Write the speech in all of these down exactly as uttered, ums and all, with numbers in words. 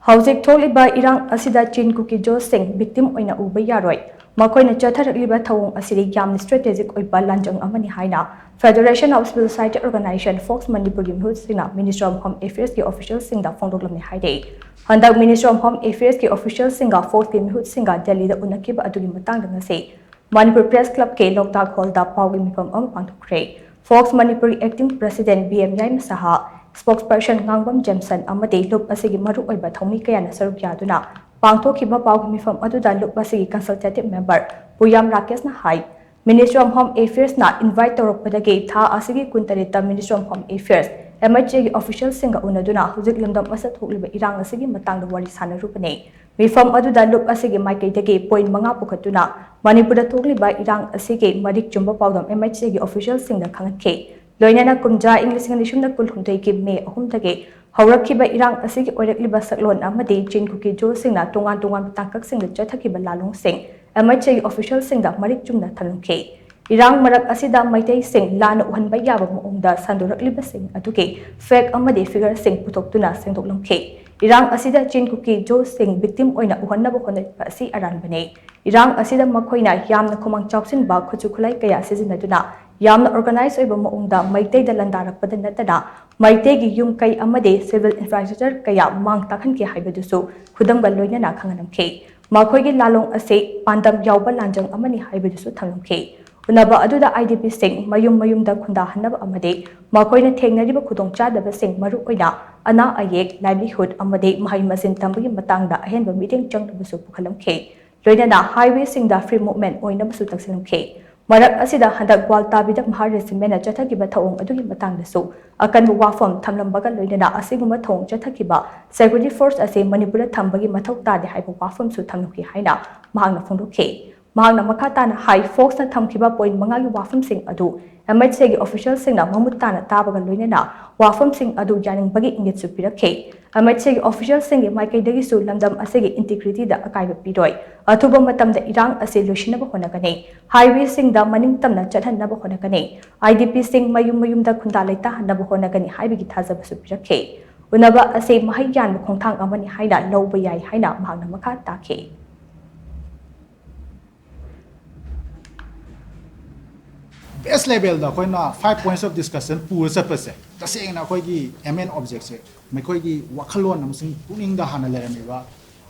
ꯍꯧꯖꯤꯛ ꯊꯣꯛꯂꯤꯕ ꯏꯔꯥꯡ ꯑꯁꯤꯗ ꯆꯤꯟ ꯀꯨꯀꯤ ꯖꯣꯁꯁꯤꯡ victim ꯑꯣꯏꯅ ꯎꯕ ꯌꯥꯔꯣꯏ꯫ ꯃꯈꯣꯏꯅ ꯆꯠꯊꯔꯛꯂꯤꯕ ꯊꯧꯑꯣꯡ ꯑꯁꯤꯗꯤ ꯌꯥꯝꯅ strategic ꯑꯣꯏꯕ ꯂꯥꯟꯖꯪ ꯑꯃꯅꯤ ꯍꯥꯏꯅ Federation of Civil Society Organization, Fox Manipurꯒꯤ ꯃꯤꯍꯨꯠꯁꯤꯡꯅ Ministry of Home Affairsꯀꯤ officialꯁꯤꯡꯗ ꯐꯣꯡꯗꯣꯛꯂꯝꯃꯤ ꯍꯥꯏꯔꯤ꯫ ꯍꯟꯗꯛ Ministry of Home Affairsꯀꯤ officialꯁꯤꯡꯒ Foxꯀꯤ ꯃꯤꯍꯨꯠꯁꯤꯡꯒ ꯗꯦꯜꯂꯤꯗ ꯎꯅꯈꯤꯕ ꯑꯗꯨꯒꯤ ꯃꯇꯥꯡꯗ ꯉꯁꯤ ꯃꯅꯤꯄꯨꯔ Press Clubꯀꯤ ꯂꯣꯛꯇꯥꯛ ꯍꯣꯜꯗ ꯄꯥꯎꯒꯤ ꯃꯤꯐꯝ ꯑꯃ ꯄꯥꯡꯊꯣꯛꯈ꯭ꯔꯦ꯫ Fox Manipurꯒꯤ acting president B M ꯌꯥꯏꯃ ꯁꯍꯥ, spokesperson ꯉꯥꯡꯕꯝ ꯖꯦꯝꯁꯟ ꯑꯃꯗꯤ ꯂꯨꯞ ꯑꯁꯤꯒꯤ ꯃꯔꯨꯑꯣꯏꯕ ꯊꯧꯃꯤ ꯀꯌꯥꯅ ꯁꯔꯨꯛ ꯌꯥꯗꯨꯅ ꯄꯥꯡꯊꯣꯛꯈꯤꯕ ꯄꯥꯎꯒꯤ ꯃꯤꯐꯝ ꯑꯗꯨꯗ ꯂꯨꯞ ꯑꯁꯤꯒꯤ consultative member ꯄꯨꯌꯥꯝ ꯔꯥꯀꯦꯁꯅ high, Ministry of Home Affairsꯅ invite ꯇꯧꯔꯛꯄꯗꯒꯤ ꯊꯥ ꯑꯁꯤꯒꯤ ꯀꯨꯟꯇꯔꯦꯠꯇ Ministry of Home Affairs, MHAꯒꯤ officialꯁꯤꯡꯒ ꯎꯅꯗꯨꯅ ꯍꯧꯖꯤꯛ ꯂꯝꯗꯝ ꯑꯁꯤꯗ ꯊꯣꯛꯂꯤꯕ ꯏꯔꯥꯡ ꯑꯁꯤꯒꯤ ꯃꯇꯥꯡꯗ ꯋꯥꯔꯤ ꯁꯥꯟꯅꯔꯨꯕꯅꯤ꯫ ꯃꯤꯐꯝ ꯑꯗꯨꯗ ꯂꯨꯞ ꯑꯁꯤꯒꯤ ꯃꯥꯏꯀꯩꯗꯒꯤ point ꯃꯉꯥ ꯄꯨꯈꯠꯇꯨꯅ ꯃꯅꯤꯄꯨꯔꯗ ꯊꯣꯛꯂꯤꯕ ꯏꯔꯥꯡ ꯑꯁꯤꯒꯤ ꯃꯔꯤꯛ ꯆꯨꯝꯕ ꯄꯥꯎꯗꯝ MHAꯒꯤ officialꯁꯤꯡꯗ ꯈꯪꯍꯟꯈꯤ꯫ ꯂꯣꯏꯅꯅ ꯀꯨꯝꯖꯥ ꯏꯪ ꯂꯤꯁꯤꯡ ꯑꯅꯤ ꯁꯨꯞꯅ ꯀꯨꯟꯍꯨꯝꯗꯣꯏꯒꯤ ꯃꯦ ꯑꯍꯨꯝꯗꯒꯤ ꯍꯧꯔꯛꯈꯤꯕ ꯏꯔꯥꯡ ꯑꯁꯤꯒꯤ ꯑꯣꯏꯔꯛꯂꯤꯕ ꯁꯛꯂꯣꯟ ꯑꯃꯗꯤ ꯆꯤꯟ ꯀꯨꯀꯤ ꯖꯣꯁꯁꯤꯡꯅ ꯇꯣꯉꯥꯟ ꯇꯣꯉꯥꯟꯕ ꯇꯥꯡꯀꯛꯁꯤꯡꯗ ꯆꯠꯊꯈꯤꯕ ꯂꯥꯂꯣꯡꯁꯤꯡ MHAꯒꯤ officialꯁꯤꯡꯗ ꯃꯔꯤꯛ ꯆꯨꯝꯅ ꯊꯝꯂꯝꯈꯤ꯫ ꯏꯔꯥꯡ ꯃꯔꯛ ꯑꯁꯤꯗ ꯃꯩꯇꯩꯁꯤꯡ ꯂꯥꯟꯅ ꯎꯍꯟꯕ ꯌꯥꯕ ꯃꯑꯣꯡꯗ ꯁꯟꯗꯣꯔꯛꯂꯤꯕꯁꯤꯡ ꯑꯗꯨꯒꯤ fact ꯑꯃꯗꯤ figureꯁꯤꯡ ꯄꯨꯊꯣꯛꯇꯨꯅ ꯁꯦꯡꯗꯣꯛꯂꯝꯈꯤ꯫ ꯏꯔꯥꯡ ꯑꯁꯤꯗ ꯆꯤꯟ ꯀꯨꯀꯤ ꯖꯣꯁꯁꯤꯡ victim ꯑꯣꯏꯅ ꯎꯍꯟꯅꯕ ꯍꯣꯠꯅꯔꯤꯕ ꯑꯁꯤ ꯑꯔꯥꯟꯕꯅꯤ꯫ ꯏꯔꯥꯡ ꯑꯁꯤꯗ ꯃꯈꯣꯏꯅ ꯌꯥꯝꯅ ꯈꯨꯃꯥꯡ ꯆꯥꯎꯁꯤꯟꯕ ꯈꯨꯠꯁꯨ ꯈꯨꯠꯂꯥꯏ ꯀꯌꯥ ꯁꯤꯖꯤꯟꯅꯗꯨꯅ ꯌꯥꯝꯅ organize ꯑꯣꯏꯕ ꯃꯑꯣꯡꯗ ꯃꯩꯇꯩꯗ ꯂꯥꯟꯗꯥꯔꯛꯄꯗ ꯅꯠꯇꯅ ꯃꯩꯇꯩꯒꯤ ꯌꯨꯝ ꯀꯩ ꯑꯃꯗꯤ civil infrastructure ꯀꯌꯥ ꯃꯥꯡ ꯇꯥꯛꯍꯟꯈꯤ ꯍꯥꯏꯕꯗꯨꯁꯨ ꯈꯨꯗꯝꯒ ꯂꯣꯏꯅꯅ ꯈꯪꯍꯜꯂꯝꯈꯤ꯫ ꯃꯈꯣꯏꯒꯤ ꯂꯥꯂꯣꯡ ꯑꯁꯤ ꯄꯥꯟꯗꯝ ꯌꯥꯎꯕ ꯂꯥꯟꯖꯪ ꯑꯃꯅꯤ ꯍꯥꯏꯕꯗꯨꯁꯨ ꯊꯝꯂꯝꯈꯤ꯫ ꯎꯅꯕ ꯑꯗꯨꯗ IDPꯁꯤꯡ ꯃꯌꯨꯝ ꯃꯌꯨꯝꯗ ꯈꯨꯟꯗꯥꯍꯟꯅꯕ ꯑꯃꯗꯤ ꯃꯈꯣꯏꯅ ꯊꯦꯡꯅꯔꯤꯕ ꯈꯨꯗꯣꯡꯆꯥꯗꯕꯁꯤꯡ, ꯃꯔꯨꯑꯣꯏꯅ ꯑꯅꯥ ꯑꯌꯦꯛ, livelihood ꯑꯃꯗꯤ ꯃꯍꯩ ꯃꯁꯤꯡ ꯇꯝꯕꯒꯤ ꯃꯇꯥꯡꯗ ꯑꯍꯦꯟꯕ ꯃꯤꯠꯌꯦꯡ ꯆꯪꯅꯕꯁꯨ ꯄꯨꯈꯠꯂꯝꯈꯤ꯫ ꯂꯣꯏꯅꯅ highwayꯁꯤꯡꯗ free movement ꯑꯣꯏꯅꯕꯁꯨ ꯇꯛꯁꯤꯜꯂꯝꯈꯤ꯫ ꯃꯔꯛ ꯑꯁꯤꯗ ꯍꯟꯗꯛ ꯒ꯭ꯋꯥꯜꯇꯥꯕꯤꯗ ꯃꯍꯥ regiment ꯆꯠꯊꯈꯤꯕ ꯊꯧꯑꯣꯡ ꯑꯗꯨꯒꯤ ꯃꯇꯥꯡꯗꯁꯨ ꯑꯀꯟꯕ ꯋꯥꯐꯝ ꯊꯝꯂꯝꯕꯒ ꯂꯣꯏꯅꯅ ꯑꯁꯤꯒꯨꯝꯕ ꯊꯧꯑꯣꯡ ꯆꯠꯊꯈꯤꯕ security force ꯑꯁꯤ ꯃꯅꯤꯄꯨꯔꯗ ꯊꯝꯕꯒꯤ ꯃꯊꯧ ꯇꯥꯗꯦ ꯍꯥꯏꯕ ꯋꯥꯐꯝꯁꯨ ꯊꯝꯂꯝꯈꯤ ꯍꯥꯏꯅ ꯃꯍꯥꯛꯅ ꯐꯣꯡꯗꯣꯛꯈꯤ꯫ ꯃꯍꯥꯛꯅ ꯃꯈꯥ ꯇꯥꯅ ꯍꯥꯏ, Foxꯅ ꯊꯝꯈꯤꯕ point ꯃꯉꯥꯒꯤ ꯋꯥꯐꯝꯁꯤꯡ ꯑꯗꯨ MHAꯒꯤ officialꯁꯤꯡꯅ ꯃꯃꯨꯠ ꯇꯥꯅ ꯇꯥꯕꯒ ꯂꯣꯏꯅꯅ ꯋꯥꯐꯝꯁꯤꯡ ꯑꯗꯨ ꯌꯥꯅꯤꯡꯕꯒꯤ ꯏꯪꯒꯤꯠꯁꯨ ꯄꯤꯔꯛꯈꯤ꯫ MHAꯒꯤ officialꯁꯤꯡꯒꯤ ꯃꯥꯏꯀꯩꯗꯒꯤꯁꯨ ꯂꯝꯗꯝ ꯑꯁꯤꯒꯤ integrityꯗ ꯑꯀꯥꯏꯕ ꯄꯤꯔꯣꯏ꯫ ꯑꯊꯨꯕ ꯃꯇꯝꯗ ꯏꯔꯥꯡ ꯑꯁꯤ ꯂꯣꯏꯁꯤꯟꯅꯕ ꯍꯣꯠꯅꯒꯅꯤ꯫ Highwayꯁꯤꯡꯗ ꯃꯅꯤꯡ ꯇꯝꯅ ꯆꯠꯍꯟꯅꯕ ꯍꯣꯠꯅꯒꯅꯤ꯫ IDPꯁꯤꯡ ꯃꯌꯨꯝ ꯃꯌꯨꯝꯗ ꯈꯨꯟꯗꯥ ꯂꯩꯇꯥꯍꯟꯅꯕ ꯍꯣꯠꯅꯒꯅꯤ ꯍꯥꯏꯕꯒꯤ ꯊꯥꯖꯕꯁꯨ ꯄꯤꯔꯛꯈꯤ꯫ ꯎꯅꯕ ꯑꯁꯤ ꯃꯍꯩ ꯌꯥꯟꯕ ꯈꯣꯡꯊꯥꯡ ꯑꯃꯅꯤ ꯍꯥꯏꯅ ꯂꯧꯕ ꯌꯥꯏ ꯍꯥꯏꯅ ꯃꯍꯥꯛꯅ ꯃꯈꯥ ꯇꯥꯈꯤ꯫ Best levelꯗ ꯑꯩꯈꯣꯏꯅ five points of discussion ꯄꯨꯔ ꯆꯠꯄꯁꯦ, ꯇꯁꯦꯡꯅ ꯑꯩꯈꯣꯏꯒꯤ aim and objectꯁꯦ, ꯃꯈꯣꯏꯒꯤ ꯋꯥꯈꯜꯂꯣꯟ ꯑꯃꯁꯨꯡ ꯄꯨꯛꯅꯤꯡꯗ ꯍꯥꯟꯅ ꯂꯩꯔꯝꯃꯤꯕ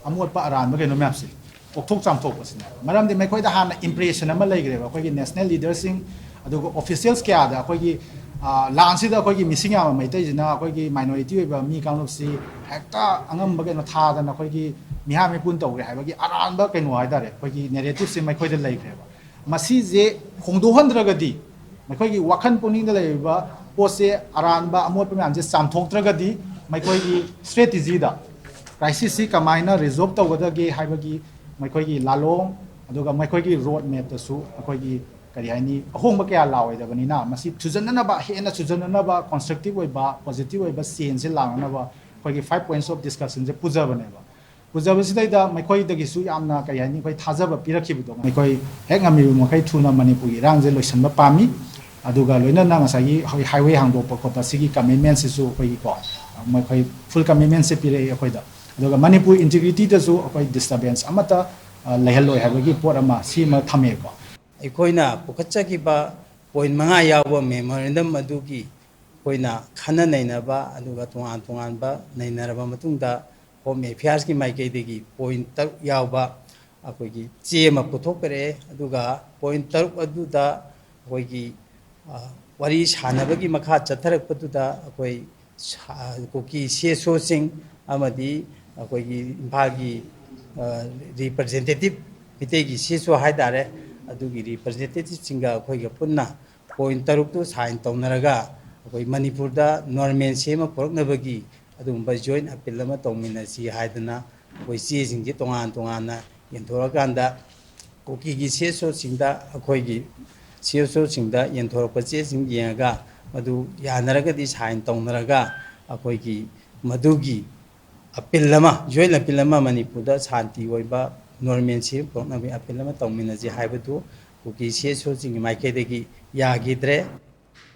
ꯑꯃꯣꯠꯄ ꯑꯔꯥꯟꯕ ꯀꯩꯅꯣ ꯃꯌꯥꯝꯁꯦ ꯀꯣꯛꯊꯣꯛ ꯆꯥꯝꯊꯣꯛꯄꯁꯤꯅꯦ꯫ ꯃꯔꯝꯗꯤ ꯃꯈꯣꯏꯗ ꯍꯥꯟꯅ impression ꯑꯃ ꯂꯩꯈ꯭ꯔꯦꯕ, ꯑꯩꯈꯣꯏꯒꯤ national leaderꯁꯤꯡ ꯑꯗꯨꯒ officials ꯀꯌꯥꯗ ꯑꯩꯈꯣꯏꯒꯤ, ꯑ, ꯂꯥꯟꯁꯤꯗ ꯑꯩꯈꯣꯏꯒꯤ ꯃꯤꯁꯤꯡ ꯌꯥꯝꯕ ꯃꯩꯇꯩꯁꯤꯅ ꯑꯩꯈꯣꯏꯒꯤ minority ꯑꯣꯏꯕ ꯃꯤ ꯀꯥꯡꯂꯨꯞꯁꯤ ꯍꯦꯛꯇ ꯑꯉꯝꯕ ꯀꯩꯅꯣ ꯊꯥꯗꯅ ꯑꯩꯈꯣꯏꯒꯤ ꯃꯤꯍꯥꯠ ꯃꯤꯄꯨꯟ ꯇꯧꯔꯦ ꯍꯥꯏꯕꯒꯤ ꯑꯔꯥꯟꯕ ꯀꯩꯅꯣ ꯍꯥꯏꯇꯥꯔꯦ, ꯑꯩꯈꯣꯏꯒꯤ narrativeꯁꯤ ꯃꯈꯣꯏꯗ ꯂꯩꯈ꯭ꯔꯦꯕ꯫ ꯃꯁꯤꯁꯦ ꯍꯣꯡꯗꯣꯛꯍꯟꯗ꯭ꯔꯒꯗꯤ, ꯃꯈꯣꯏꯒꯤ ꯋꯥꯈꯜ ꯄꯨꯛꯅꯤꯡꯗ ꯂꯩꯔꯤꯕ ꯄꯣꯠꯁꯦ, ꯑꯔꯥꯟꯕ ꯑꯃꯣꯠꯄ ꯃꯌꯥꯝꯁꯦ ꯆꯥꯝꯊꯣꯛꯇ꯭ꯔꯒꯗꯤ, ꯃꯈꯣꯏꯒꯤ strategyꯗ crisisꯁꯤ ꯀꯃꯥꯏꯅ resolve ꯇꯧꯒꯗꯒꯦ ꯍꯥꯏꯕꯒꯤ ꯃꯈꯣꯏꯒꯤ ꯂꯥꯂꯣꯡ, ꯑꯗꯨꯒ ꯃꯈꯣꯏꯒꯤ road mapꯇꯁꯨ ꯑꯩꯈꯣꯏꯒꯤ, ꯀꯔꯤ ꯍꯥꯏꯅꯤ, ꯑꯍꯣꯡꯕ ꯀꯌꯥ ꯂꯥꯛꯑꯣꯏꯗꯕꯅꯤꯅ, ꯃꯁꯤ ꯊꯨꯖꯟꯅꯅꯕ, ꯍꯦꯟꯅ ꯊꯨꯖꯟꯅꯅꯕ, constructive ꯑꯣꯏꯕ, positive ꯑꯣꯏꯕ changeꯁꯦ ꯂꯥꯛꯅꯅꯕ ꯑꯩꯈꯣꯏꯒꯤ five points of discussionꯁꯦ ꯄꯨꯖꯕꯅꯦꯕ꯫ ꯄꯨꯖꯕꯁꯤꯗꯩꯗ ꯃꯈꯣꯏꯗꯒꯤꯁꯨ ꯌꯥꯝꯅ, ꯀꯔꯤ ꯍꯥꯏꯅꯤ, ꯑꯩꯈꯣꯏ ꯊꯥꯖꯕ ꯄꯤꯔꯛꯈꯤꯕꯗꯣ, ꯃꯈꯣꯏ ꯍꯦꯛ ꯉꯝꯃꯤꯕ ꯃꯈꯩ ꯊꯨꯅ ꯃꯅꯤꯄꯨꯔꯒꯤ ꯏꯔꯥꯡꯁꯦ ꯂꯣꯏꯁꯤꯟꯕ ꯄꯥꯝꯃꯤ꯫ ꯑꯗꯨꯒ ꯂꯣꯏꯅꯅ ꯉꯁꯥꯏꯒꯤ ꯍꯧꯖꯤꯛ highway ꯍꯥꯡꯗꯣꯛꯄ ꯈꯣꯠꯄ ꯁꯤꯒꯤ commitmentꯁꯤꯁꯨ ꯑꯩꯈꯣꯏꯒꯤꯀꯣ, ꯃꯈꯣꯏ full commitmentꯁꯦ ꯄꯤꯔꯛꯏ ꯑꯩꯈꯣꯏꯗ꯫ ꯑꯗꯨꯒ ꯃꯅꯤꯄꯨꯔ integrityꯗꯁꯨ ꯑꯩꯈꯣꯏ disturbance ꯑꯃꯠꯇ, ꯑ, ꯂꯩꯍꯜꯂꯣꯏ ꯍꯥꯏꯕꯒꯤ ꯄꯣꯠ ꯑꯃ ꯁꯤꯃ ꯊꯝꯃꯦꯀꯣ꯫ ꯑꯩꯈꯣꯏꯅ ꯄꯨꯈꯠꯆꯈꯤꯕ point ꯃꯉꯥ ꯌꯥꯎꯕ memorandum ꯑꯗꯨꯒꯤ ꯑꯩꯈꯣꯏꯅ ꯈꯟꯅ ꯅꯩꯅꯕ, ꯑꯗꯨꯒ ꯇꯣꯉꯥꯟ ꯇꯣꯉꯥꯟꯕ ꯅꯩꯅꯔꯕ ꯃꯇꯨꯡꯗ, Home Affairsꯀꯤ ꯃꯥꯏꯀꯩꯗꯒꯤ point ꯇꯔꯨꯛ ꯌꯥꯎꯕ ꯑꯩꯈꯣꯏꯒꯤ ꯆꯦ ꯑꯃ ꯄꯨꯊꯣꯛꯆꯔꯛꯑꯦ꯫ ꯑꯗꯨꯒ point ꯇꯔꯨꯛ ꯑꯗꯨꯗ ꯑꯩꯈꯣꯏꯒꯤ, ꯑ, ꯋꯥꯔꯤ ꯁꯥꯟꯅꯕꯒꯤ ꯃꯈꯥ ꯆꯠꯊꯔꯛꯄꯗꯨꯗ ꯑꯩꯈꯣꯏ ꯁꯥ-, ꯀꯨꯀꯤ CSOꯁꯤꯡ ꯑꯃꯗꯤ ꯑꯩꯈꯣꯏꯒꯤ ꯏꯝꯐꯥꯜꯒꯤ, ꯑ, representative, ꯃꯤꯇꯩꯒꯤ CSO ꯍꯥꯏꯇꯥꯔꯦ, ꯑꯗꯨꯒꯤ representativeꯁꯤꯡꯒ ꯑꯩꯈꯣꯏꯒ ꯄꯨꯟꯅ point ꯇꯔꯨꯛꯇꯨ sign ꯇꯧꯅꯔꯒ, ꯑꯩꯈꯣꯏ ꯃꯅꯤꯄꯨꯔꯗ normal ꯁꯦꯝꯃ ꯄꯨꯔꯛꯅꯕꯒꯤ ꯑꯗꯨꯒꯨꯝꯕ joint appeal ꯑꯃ ꯇꯧꯃꯤꯟꯅꯁꯤ ꯍꯥꯏꯗꯅ, ꯑꯩꯈꯣꯏ ꯆꯦꯁꯤꯡꯁꯦ ꯇꯣꯉꯥꯟ ꯇꯣꯉꯥꯟꯅ ꯌꯦꯟꯊꯣꯛꯑꯀꯥꯟꯗ, ꯀꯨꯀꯤꯒꯤ CSOꯁꯤꯡꯗ, ꯑꯩꯈꯣꯏꯒꯤ CSOꯁꯤꯡꯗ ꯌꯦꯟꯊꯣꯔꯛꯄ ꯆꯦꯁꯤꯡ ꯌꯦꯡꯉꯒ, ꯃꯗꯨ ꯌꯥꯅꯔꯒꯗꯤ sign ꯇꯧꯅꯔꯒ, ꯑꯩꯈꯣꯏꯒꯤ ꯃꯗꯨꯒꯤ appeal ꯑꯃ, joint appeal ꯑꯃ ꯃꯅꯤꯄꯨꯔꯗ ꯁꯥꯟꯇꯤ ꯑꯣꯏꯕ normal ꯁꯦꯝ ꯄꯨꯔꯛꯅꯕꯒꯤ appeal ꯑꯃ ꯇꯧꯃꯤꯟꯅꯁꯤ ꯍꯥꯏꯕꯗꯨ ꯀꯨꯀꯤ CSOꯁꯤꯡꯒꯤ ꯃꯥꯏꯀꯩꯗꯒꯤ ꯌꯥꯈꯤꯗ꯭ꯔꯦ꯫